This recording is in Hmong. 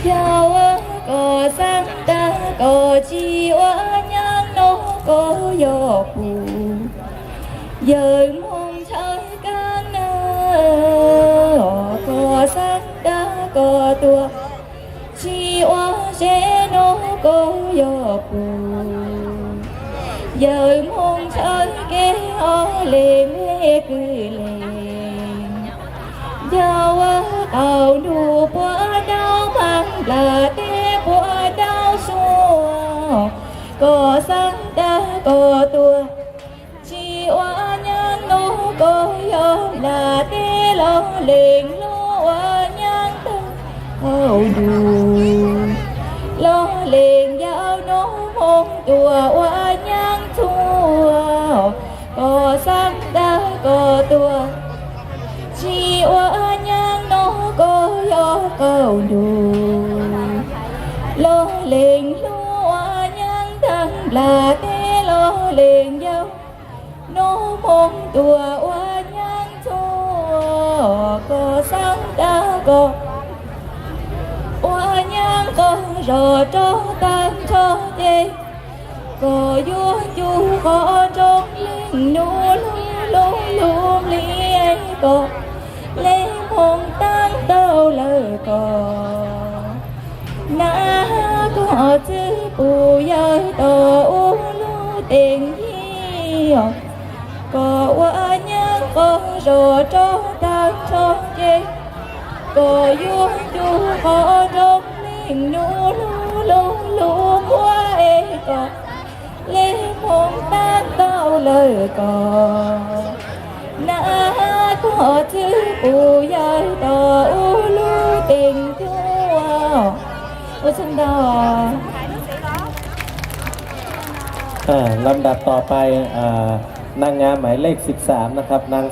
Yog ua koj xav tag koj tsis ua nyaab no koj yog pum yawg moog ntshaw kaab na, koj xav tag koj tuag tsis ua zeb no koj yog pum yawg moog ntshaw kev ho lees le kws lees. Yog ua qaug ntuj puab daub maag nplas teb puab daub suab, koj xav tag koj tuag tsis ua nyaab no koj yog nplas teb loj lees lub ua nyaab tag qaug ntuj loj lees yawg no moog tuaj ua nyaab txhua, koj xav tag koj tuag tsis ua nyaab no koj yog qaug ntuj loj lees lub ua nyaab tag nplas teb loj lees yawg no moog tuaj ua nyaab txhua, koj xav tag koj ua nyaab qaug zog rov tag nrho ces koj yuav cug qhov nroo leej nub lug lug lug li koj le moog taab tau lawm koj. Nab koj txwb pum yawg tom ub lub teem yig, koj ua nyaab qaug zog rov tag nrho ces koj yuav cug qhov nroo leej nub lug lug lug muab es koj le moog taab tau lawm koj. Nab koj txwb pum yawg tom ub lub teem tuaj. Ua tsaug ntau. À, lăm đặpต่อไป, à, nang ngam หมายเลขสิบสาม นะครับ, nang